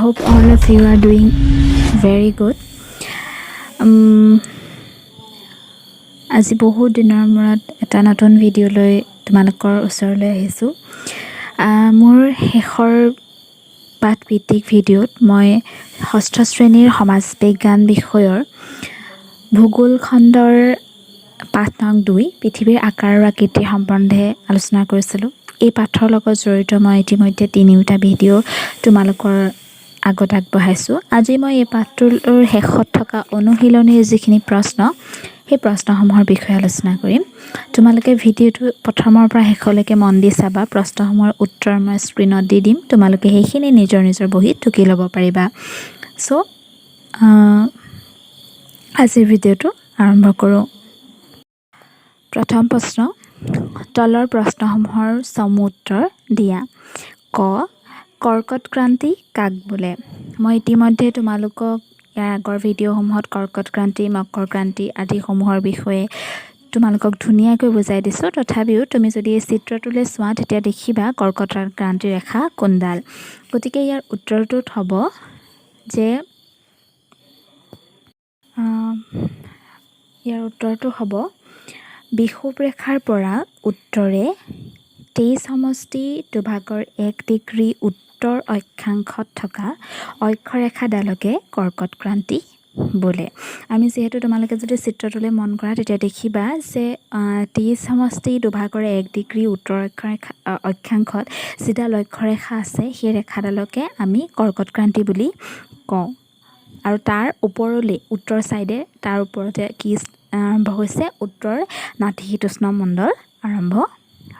hope all of you are doing very good. আজি বহুত দিনৰ মূৰত এটা নতুন ভিডিঅ' লৈ তোমালোকৰ ওচৰলৈ আহিছোঁ। মোৰ শেষৰ পাঠভিত্তিক ভিডিঅ'ত মই ষষ্ঠ শ্ৰেণীৰ সমাজ বিজ্ঞান বিষয়ৰ ভূগোল খণ্ডৰ পাঠ নং 2, পৃথিৱীৰ আকাৰ আৰু আকৃতিৰ সম্বন্ধে আলোচনা কৰিছিলোঁ। এই পাঠৰ লগত জড়িত মই ইতিমধ্যে তিনিওটা ভিডিঅ' তোমালোকৰ আগত আগবঢ়াইছোঁ। আজি মই এই পাঠটোৰ শেষত থকা অনুশীলনীৰ যিখিনি প্ৰশ্ন, সেই প্ৰশ্নসমূহৰ বিষয়ে আলোচনা কৰিম। তোমালোকে ভিডিঅ'টো প্ৰথমৰ পৰা শেষলৈকে মন দি চাবা। প্ৰশ্নসমূহৰ উত্তৰ মই স্ক্ৰীণত দি দিম, তোমালোকে সেইখিনি নিজৰ নিজৰ বহীত টুকি ল'ব পাৰিবা। চ' আজিৰ ভিডিঅ'টো আৰম্ভ কৰোঁ। প্ৰথম প্ৰশ্ন, তলৰ প্ৰশ্নসমূহৰ চমু উত্তৰ দিয়া। ক, কৰ্কট ক্ৰান্তি কাক বোলে? মই ইতিমধ্যে তোমালোকক ইয়াৰ আগৰ ভিডিঅ'সমূহত কৰ্কট ক্ৰান্তি, মকৰ ক্ৰান্তি আদিসমূহৰ বিষয়ে তোমালোকক ধুনীয়াকৈ বুজাই দিছোঁ। তথাপিও তুমি যদি এই চিত্ৰটোলৈ চোৱা, তেতিয়া দেখিবা কৰ্কট ক্ৰান্তি ৰেখা কোনডাল। গতিকে ইয়াৰ উত্তৰটোত হ'ব যে ইয়াৰ উত্তৰটো হ'ব বিষুৱ ৰেখাৰ পৰা উত্তৰে 23 সমষ্টি 2 ভাগৰ 1 ডিগ্ৰী উত্তৰ অক্ষাংশত থকা অক্ষৰেখাডালকে কৰ্কট ক্ৰান্তি বোলে। আমি যিহেতু তোমালোকে যদি চিত্ৰটোলৈ মন কৰা, তেতিয়া দেখিবা যে 23 সমষ্টি 2 ভাগৰ 1 ডিগ্ৰী উত্তৰ অক্ষাংশত যিডাল অক্ষৰেখা আছে, সেই ৰেখাডালকে আমি কৰ্কট ক্ৰান্তি বুলি কওঁ। আৰু তাৰ ওপৰলৈ, উত্তৰ ছাইডে, তাৰ ওপৰতে কি আৰম্ভ হৈছে? উত্তৰ নাতিশীতোষ্ণ মণ্ডল আৰম্ভ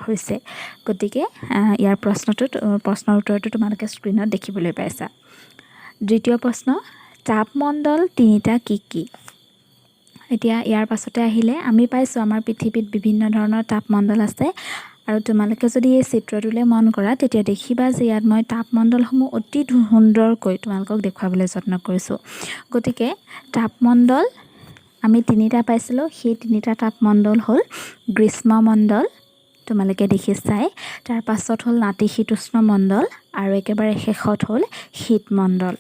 হৈছে। গতিকে ইয়াৰ প্ৰশ্নৰ উত্তৰটো তোমালোকে স্ক্ৰীণত দেখিবলৈ পাইছা। দ্বিতীয় প্ৰশ্ন, তাপমণ্ডল তিনিটা কি কি? এতিয়া ইয়াৰ পাছতে আহিলে, আমি পাইছোঁ আমাৰ পৃথিৱীত বিভিন্ন ধৰণৰ তাপমণ্ডল আছে। আৰু তোমালোকে যদি এই চিত্ৰটোলৈ মন কৰা, তেতিয়া দেখিবা যে ইয়াত মই তাপমণ্ডলসমূহ অতি সুন্দৰকৈ তোমালোকক দেখুৱাবলৈ যত্ন কৰিছোঁ। গতিকে তাপমণ্ডল আমি তিনিটা পাইছিলোঁ। সেই তিনিটা তাপমণ্ডল হ'ল গ্ৰীষ্মমণ্ডল, তোমালোকে দেখিছাই, তাৰ পাছত হ'ল নাতিশীতোষ্ণ মণ্ডল আৰু একেবাৰে শেষত হ'ল শীতমণ্ডল।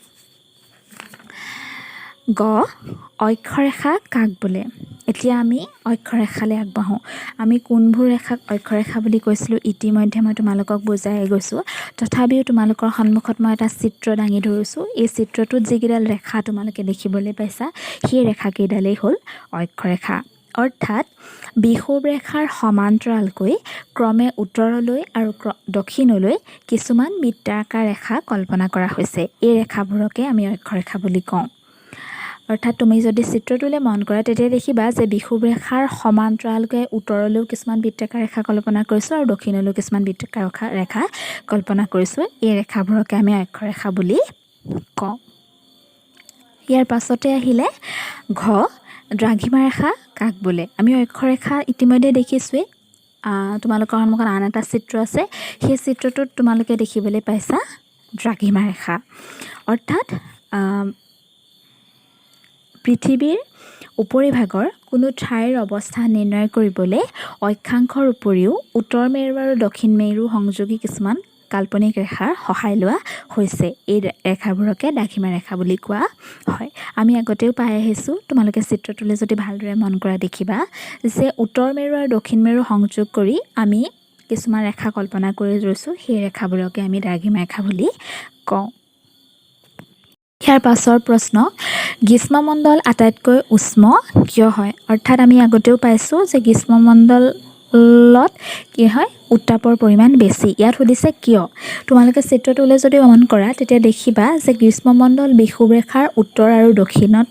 গ, অক্ষৰেখা কাক বোলে? এতিয়া আমি অক্ষৰেখালৈ আগবাঢ়োঁ। আমি কোনবোৰ ৰেখাক অক্ষৰেখা বুলি কৈছিলোঁ, ইতিমধ্যে মই তোমালোকক বুজাই গৈছোঁ। তথাপিও তোমালোকৰ সন্মুখত মই এটা চিত্ৰ দাঙি ধৰিছোঁ। এই চিত্ৰটোত যিকেইডাল ৰেখা তোমালোকে দেখিবলৈ পাইছা, সেই ৰেখাকেইডালেই হ'ল অক্ষৰেখা। অৰ্থাৎ বিষুৱ ৰেখাৰ সমান্তৰালকৈ ক্ৰমে উত্তৰলৈ আৰু দক্ষিণলৈ কিছুমান বৃত্তাকাৰ ৰেখা কল্পনা কৰা হৈছে। এই ৰেখাবোৰকে আমি অক্ষৰেখা বুলি কওঁ। অৰ্থাৎ তুমি যদি চিত্ৰটোলৈ মন কৰা, তেতিয়া দেখিবা যে বিষুৱ ৰেখাৰ সমান্তৰালকৈ উত্তৰলৈও কিছুমান বৃত্তাকাৰ ৰেখা কল্পনা কৰিছোঁ আৰু দক্ষিণলৈও কিছুমান বৃত্তাকাৰ ৰেখা কল্পনা কৰিছোঁ। এই ৰেখাবোৰকে আমি অক্ষৰেখা বুলি কওঁ। ইয়াৰ পাছতে আহিলে ঘ, দ্ৰাঘিমা ৰেখা কাক বোলে? আমি অক্ষৰেখা ইতিমধ্যে দেখিছোঁৱেই। তোমালোকৰ সন্মুখত আন এটা চিত্ৰ আছে। সেই চিত্ৰটোত তোমালোকে দেখিবলৈ পাইছা দ্ৰাঘিমা ৰেখা। অৰ্থাৎ পৃথিৱীৰ উপৰিভাগৰ কোনো ঠাইৰ অৱস্থান নিৰ্ণয় কৰিবলৈ অক্ষাংশৰ উপৰিও উত্তৰ মেৰু আৰু দক্ষিণ মেৰু সংযোগী কিছুমান কাল্পনিক ৰেখাৰ সহায় লোৱা হৈছে। এই ৰেখাবোৰকে দ্ৰাঘিমা ৰেখা বুলি কোৱা হয়। আমি আগতেও পাই আহিছোঁ। তোমালোকে চিত্ৰটোলৈ যদি ভালদৰে মন কৰা, দেখিবা যে উত্তৰ মেৰু আৰু দক্ষিণ মেৰু সংযোগ কৰি আমি কিছুমান ৰেখা কল্পনা কৰি লৈছোঁ। সেই ৰেখাবোৰকে আমি দ্ৰাঘিমা ৰেখা বুলি কওঁ। ইয়াৰ পাছৰ প্ৰশ্ন, গ্ৰীষ্মমণ্ডল আটাইতকৈ উষ্ম কিয় হয়? অৰ্থাৎ আমি আগতেও পাইছোঁ যে গ্ৰীষ্মমণ্ডলত কি হয়? উত্তাপৰ পৰিমাণ বেছি। ইয়াত সুধিছে কিয়? তোমালোকে চিত্ৰটোলৈ যদি মন কৰা, তেতিয়া দেখিবা যে গ্ৰীষ্মমণ্ডল বিষুৱ ৰেখাৰ উত্তৰ আৰু দক্ষিণত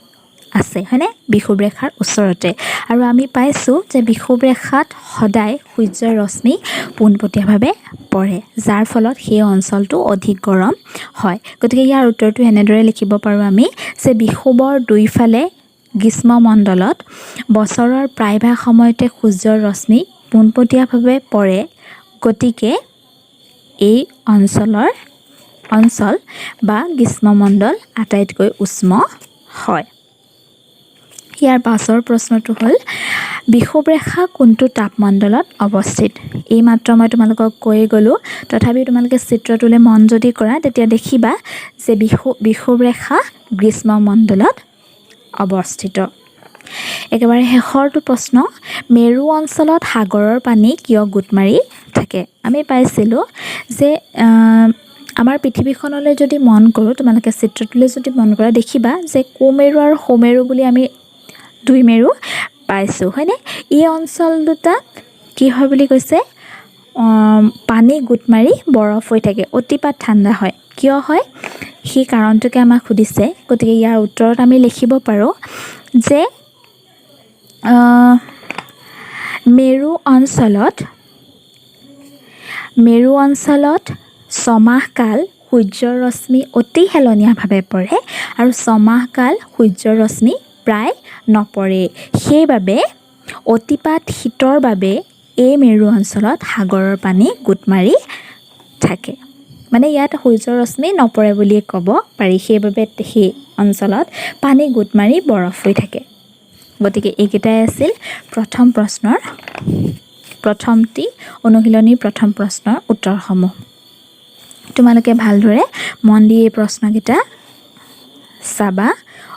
আছে, হয়নে? বিষুৱ ৰেখাৰ ওচৰতে। আৰু আমি পাইছোঁ যে বিষুৱ ৰেখাত সদায় সূৰ্যৰ ৰশ্মি পোনপটীয়াভাৱে পৰে, যাৰ ফলত সেই অঞ্চলটো অধিক গৰম হয়। গতিকে ইয়াৰ উত্তৰটো এনেদৰে লিখিব পাৰোঁ আমি যে বিষুৱৰ দুইফালে গ্ৰীষ্মমণ্ডলত বছৰৰ প্ৰায়ভাগ সময়তে সূৰ্যৰ ৰশ্মি পোনপটীয়াভাৱে পৰে। গতিকে এই অঞ্চল বা গ্ৰীষ্মমণ্ডল আটাইতকৈ উষ্ম হয়। ইয়াৰ পাছৰ প্ৰশ্নটো হ'ল, বিষুৱ ৰেখা কোনটো তাপমণ্ডলত অৱস্থিত? এইমাত্ৰ মই তোমালোকক কৈয়ে গ'লোঁ। তথাপিও তোমালোকে চিত্ৰটোলৈ মন যদি কৰা, তেতিয়া দেখিবা যে বিষুৱ ৰেখা গ্ৰীষ্মমণ্ডলত অৱস্থিত। একেবাৰে শেষৰটো প্ৰশ্ন, মেৰু অঞ্চলত সাগৰৰ পানী কিয় গোট মাৰি থাকে? আমি পাইছিলোঁ যে আমাৰ পৃথিৱীখনলৈ যদি মন কৰোঁ, তোমালোকে চিত্ৰটোলৈ যদি মন কৰা, দেখিবা যে কুমেৰু আৰু সুমেৰু বুলি আমি দুই মেৰু পাইছোঁ, হয়নে? এই অঞ্চল দুটাত কি হয় বুলি কৈছে? পানী গোট মাৰি বৰফ হৈ থাকে, অতিপাত ঠাণ্ডা হয়। কিয় হয় সেই কাৰণটোকে আমাক সুধিছে। গতিকে ইয়াৰ উত্তৰত আমি লিখিব পাৰোঁ যে মেৰু অঞ্চলত ছমাহ কাল সূৰ্যৰ ৰশ্মি অতি হেলনীয়াভাৱে পৰে আৰু ছমাহ কাল সূৰ্যৰ ৰশ্মি প্ৰায় নপৰেই। সেইবাবে অতিপাত শীতৰ বাবে এই মেৰু অঞ্চলত সাগৰৰ পানী গোট মাৰি থাকে। মানে ইয়াত সূৰ্যৰ ৰশ্মি নপৰে বুলিয়ে ক'ব পাৰি। সেইবাবে সেই অঞ্চলত পানী গোট মাৰি বৰফ হৈ থাকে। গতিকে এইকেইটাই আছিল প্ৰথম প্ৰশ্নৰ, প্ৰথমটি অনুশীলনীৰ প্ৰথম প্ৰশ্নৰ উত্তৰসমূহ। তোমালোকে ভালদৰে মন দি এই প্ৰশ্নকেইটা চাবা,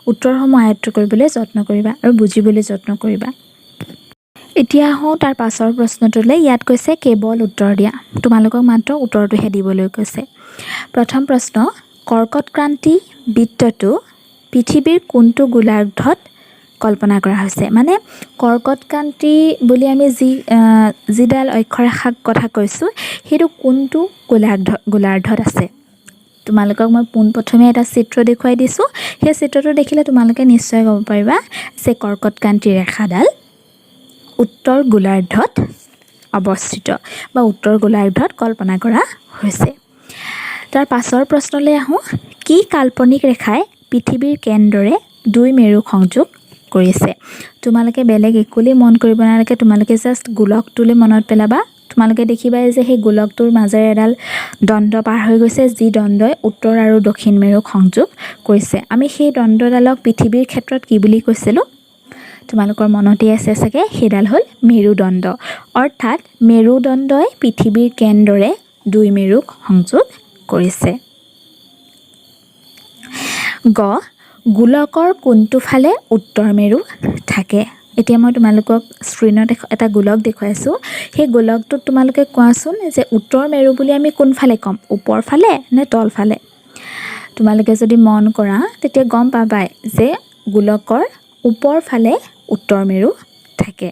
উত্তৰসমূহ আয়ত্ব কৰিবলৈ যত্ন কৰিবা আৰু বুজিবলৈ যত্ন কৰিবা। এতিয়া আহোঁ তাৰ পাছৰ প্ৰশ্নটোলৈ। ইয়াত কৈছে, কেৱল উত্তৰ দিয়া। তোমালোকক মাত্ৰ উত্তৰটোহে দিবলৈ কৈছে। প্ৰথম প্ৰশ্ন, কৰ্কট ক্ৰান্তি বৃত্তটো পৃথিৱীৰ কোনটো গোলাৰ্ধত কল্পনা কৰা হৈছে? মানে কৰ্কট ক্ৰান্তি বুলি আমি যিডাল অক্ষৰেখাৰ কথা কৈছোঁ, সেইটো কোনটো গোলাৰ্ধত আছে? তোমালোকক মই পোনপ্ৰথমে এটা চিত্ৰ দেখুৱাই দিছোঁ। সেই চিত্ৰটো দেখিলে তোমালোকে নিশ্চয় ক'ব পাৰিবা যে কৰ্কট ক্ৰান্তি ৰেখাডাল উত্তৰ গোলাৰ্ধত অৱস্থিত বা উত্তৰ গোলাৰ্ধত কল্পনা কৰা হৈছে। তাৰ পাছৰ প্ৰশ্নলৈ আহোঁ। কি কাল্পনিক ৰেখাই পৃথিৱীৰ কেন্দ্ৰৰে দুই মেৰুক সংযোগ কৰিছে? তোমালোকে বেলেগ একোৱেই মন কৰিব নালাগে। তোমালোকে জাষ্ট গোলকটোলৈ মনত পেলাবা। তোমালোকে দেখিবা যে সেই গোলকটোৰ মাজেৰে এডাল দণ্ড পাৰ হৈ গৈছে, যি দণ্ডই উত্তৰ আৰু দক্ষিণ মেৰুক সংযোগ কৰিছে। আমি সেই দণ্ডডালক পৃথিৱীৰ ক্ষেত্ৰত কি বুলি কৈছিলোঁ? তোমালোকৰ মনতেই আছে চাগে। সেইডাল হ'ল মেৰুদণ্ড। অৰ্থাৎ মেৰুদণ্ডই পৃথিৱীৰ কেন্দ্ৰৰে দুই মেৰুক সংযোগ কৰিছে। গ, গোলকৰ কোনটো ফালে উত্তৰ মেৰু থাকে? এতিয়া মই তোমালোকক স্ক্ৰীণত এটা গোলক দেখুৱাইছোঁ। সেই গোলকটোত তোমালোকে কোৱাচোন যে উত্তৰ মেৰু বুলি আমি কোনফালে ক'ম, ওপৰ ফালে নে তলফালে? তোমালোকে যদি মন কৰা, তেতিয়া গম পাবাই যে গোলকৰ ওপৰ ফালে উত্তৰ মেৰু থাকে।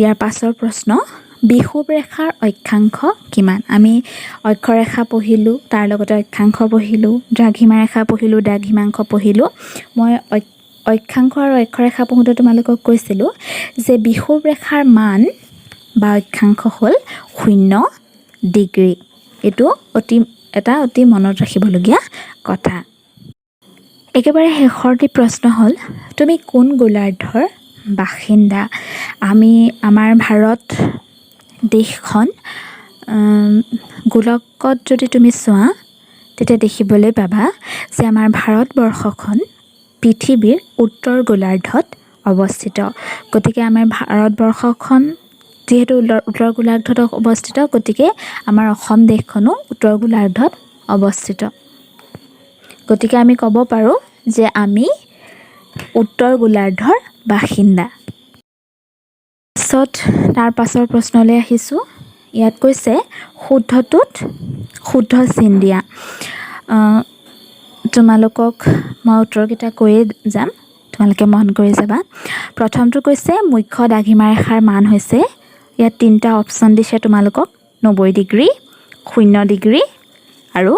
ইয়াৰ পাছৰ প্ৰশ্ন, বিষুৱ ৰেখাৰ অক্ষাংশ কিমান? আমি অক্ষৰেখা পঢ়িলোঁ, তাৰ লগতে অক্ষাংশ পঢ়িলোঁ, দ্ৰাঘিমা ৰেখা পঢ়িলোঁ, দ্ৰাঘিমাংশ পঢ়িলোঁ। মই অক্ষাংশ আৰু অক্ষৰেখা পঢ়োঁতে তোমালোকক কৈছিলোঁ যে বিষুৱ ৰেখাৰ মান বা অক্ষাংশ হ'ল 0 ডিগ্ৰী। এইটো এটা অতি মনত ৰাখিবলগীয়া কথা। একেবাৰে শেষৰটি প্ৰশ্ন হ'ল, তুমি কোন গোলাৰ্ধৰ বাসিন্দা? আমি আমাৰ ভাৰত দেশখন গোলকত যদি তুমি চোৱা, তেতিয়া দেখিবলৈ পাবা যে আমাৰ ভাৰতবৰ্ষখন পৃথিৱীৰ উত্তৰ গোলাৰ্ধত অৱস্থিত। গতিকে আমাৰ ভাৰতবৰ্ষখন যিহেতু উত্তৰ গোলাৰ্ধত অৱস্থিত, গতিকে আমাৰ অসম দেশখনো উত্তৰ গোলাৰ্ধত অৱস্থিত। গতিকে আমি ক'ব পাৰোঁ যে আমি উত্তৰ গোলাৰ্ধৰ বাসিন্দা। পাছত তাৰ পাছৰ প্ৰশ্নলৈ আহিছোঁ। ইয়াত কৈছে, শুদ্ধটোত শুদ্ধ চিন দিয়া। তোমালোকক মই উত্তৰকেইটা কৈয়ে যাম, তোমালোকে মন কৰি যাবা। প্ৰথমটো কৈছে, মুখ্য দ্ৰাঘিমা ৰেখাৰ মান হৈছে। ইয়াত তিনিটা অপশ্যন দিছে তোমালোকক, 90 ডিগ্ৰী, 0 ডিগ্ৰী আৰু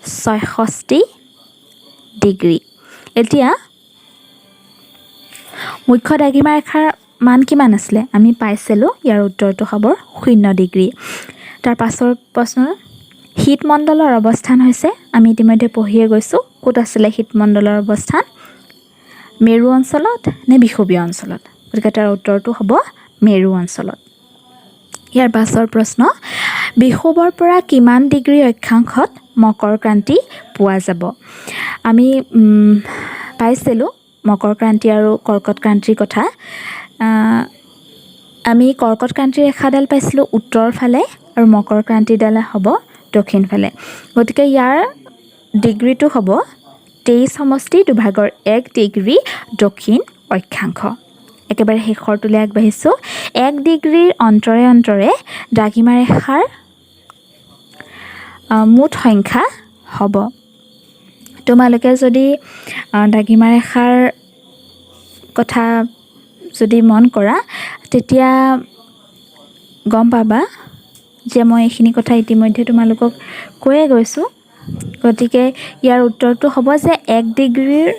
66 ডিগ্ৰী। এতিয়া মুখ্য দ্ৰাঘিমা ৰেখাৰ মান কিমান আছিলে? আমি পাইছিলোঁ, ইয়াৰ উত্তৰটো হ'ব 0 ডিগ্ৰী। তাৰ পাছৰ প্ৰশ্ন, শীতমণ্ডলৰ অৱস্থান হৈছে। আমি ইতিমধ্যে পঢ়িয়ে গৈছোঁ। ক'ত আছিলে শীতমণ্ডলৰ অৱস্থান, মেৰু অঞ্চলত নে বিষুৱীয় অঞ্চলত? গতিকে তাৰ উত্তৰটো হ'ব মেৰু অঞ্চলত। ইয়াৰ পাছৰ প্ৰশ্ন, বিষুৱৰ পৰা কিমান ডিগ্ৰী অক্ষাংশত মকৰ ক্ৰান্তি পোৱা যাব? আমি পাইছিলোঁ মকৰ ক্ৰান্তি আৰু কৰ্কট ক্ৰান্তিৰ কথা। আমি কৰ্কট ক্ৰান্তিৰ ৰেখাডাল পাইছিলোঁ উত্তৰ ফালে আৰু মকৰ ক্ৰান্তিডাল হ'ব দক্ষিণ ফালে। গতিকে ইয়াৰ ডিগ্ৰীটো হ'ব 23.1 ডিগ্ৰী দক্ষিণ অক্ষাংশ। একেবাৰে শেষৰটোলৈ আগবাঢ়িছোঁ। 1 ডিগ্ৰীৰ অন্তৰে অন্তৰে দ্ৰাঘিমা ৰেখাৰ মুঠ সংখ্যা হ'ব। তোমালোকে যদি দ্ৰাঘিমা ৰেখাৰ কথা যদি মন কৰা, তেতিয়া গম পাবা যে মই এইখিনি কথা ইতিমধ্যে তোমালোকক কৈয়ে গৈছোঁ। গতিকে ইয়াৰ উত্তৰটো হ'ব যে 1 ডিগ্ৰীৰ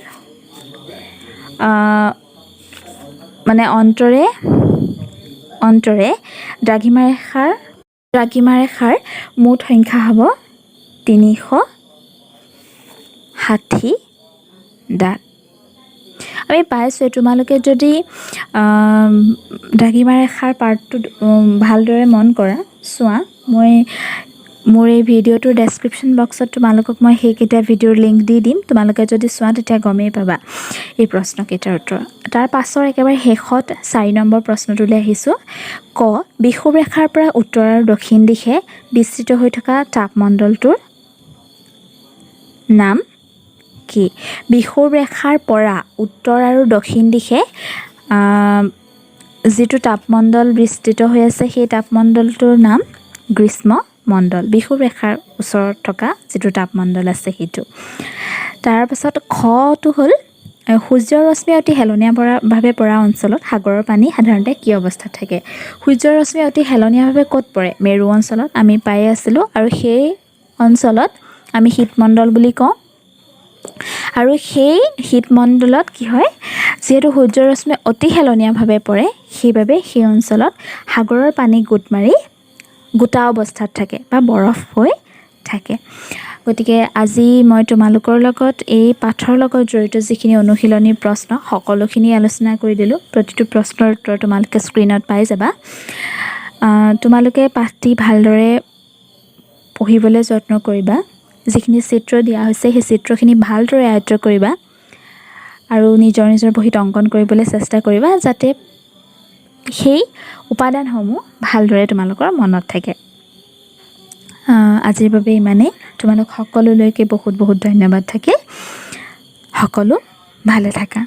মানে অন্তৰে অন্তৰে দ্ৰাঘিমা ৰেখাৰ মুঠ সংখ্যা হ'ব 360 ডাল। আমি পাইছোঁৱে। তোমালোকে যদি দ্ৰাঘিমা ৰেখাৰ পাৰ্টটো ভালদৰে মন কৰা, চোৱা, মই মোৰ এই ভিডিঅ'টোৰ ডেছক্ৰিপশ্যন বক্সত তোমালোকক মই সেইকেইটা ভিডিঅ'ৰ লিংক দি দিম। তোমালোকে যদি চোৱা, তেতিয়া গমেই পাবা এই প্ৰশ্নকেইটাৰ উত্তৰ। তাৰ পাছৰ একেবাৰে শেষত 4 নম্বৰ প্ৰশ্নটোলৈ আহিছোঁ। ক, বিষুৱ ৰেখাৰ পৰা উত্তৰ আৰু দক্ষিণ দিশে বিস্তৃত হৈ থকা তাপমণ্ডলটোৰ নাম কি? বিষুৱ ৰেখাৰ পৰা উত্তৰ আৰু দক্ষিণ দিশে যিটো তাপমণ্ডল বিস্তৃত হৈ আছে, সেই তাপমণ্ডলটোৰ নাম গ্ৰীষ্ম মণ্ডল। বিষুৱ ৰেখাৰ ওচৰত থকা যিটো তাপমণ্ডল আছে সেইটো। তাৰপাছত খটো হ'ল, সূৰ্যৰ ৰশ্মি অতি হেলনীয়াভাৱে পৰা অঞ্চলত সাগৰৰ পানী সাধাৰণতে কি অৱস্থাত থাকে? সূৰ্যৰ ৰশ্মি অতি হেলনীয়াভাৱে ক'ত পৰে? মেৰু অঞ্চলত আমি পাই আছিলোঁ আৰু সেই অঞ্চলত আমি শীতমণ্ডল বুলি কওঁ। আৰু সেই শীতমণ্ডলত কি হয়? যিহেতু সূৰ্যৰ ৰশ্মি অতি হেলনীয়াভাৱে পৰে, সেইবাবে সেই অঞ্চলত সাগৰৰ পানী গোট মাৰি গোটা অৱস্থাত থাকে বা বৰফ হৈ থাকে। গতিকে আজি মই তোমালোকৰ লগত এই পাঠৰ লগত জড়িত যিখিনি অনুশীলনীৰ প্ৰশ্ন, সকলোখিনি আলোচনা কৰি দিলোঁ। প্ৰতিটো প্ৰশ্নৰ উত্তৰ তোমালোকে স্ক্ৰীণত পাই যাবা। তোমালোকে পাঠটি ভালদৰে পঢ়িবলৈ যত্ন কৰিবা। যিখিনি চিত্ৰ দিয়া হৈছে, সেই চিত্ৰখিনি ভালদৰে আয়ত্ব কৰিবা আৰু নিজৰ নিজৰ বহীত অংকন কৰিবলৈ চেষ্টা কৰিবা, যাতে সেই উপাদানসমূহ ভালদৰে তোমালোকৰ মনত থাকে। আজিৰ বাবে ইমানেই। তোমালোক সকলোলৈকে বহুত বহুত ধন্যবাদ থাকিল। সকলো ভালে থাকা।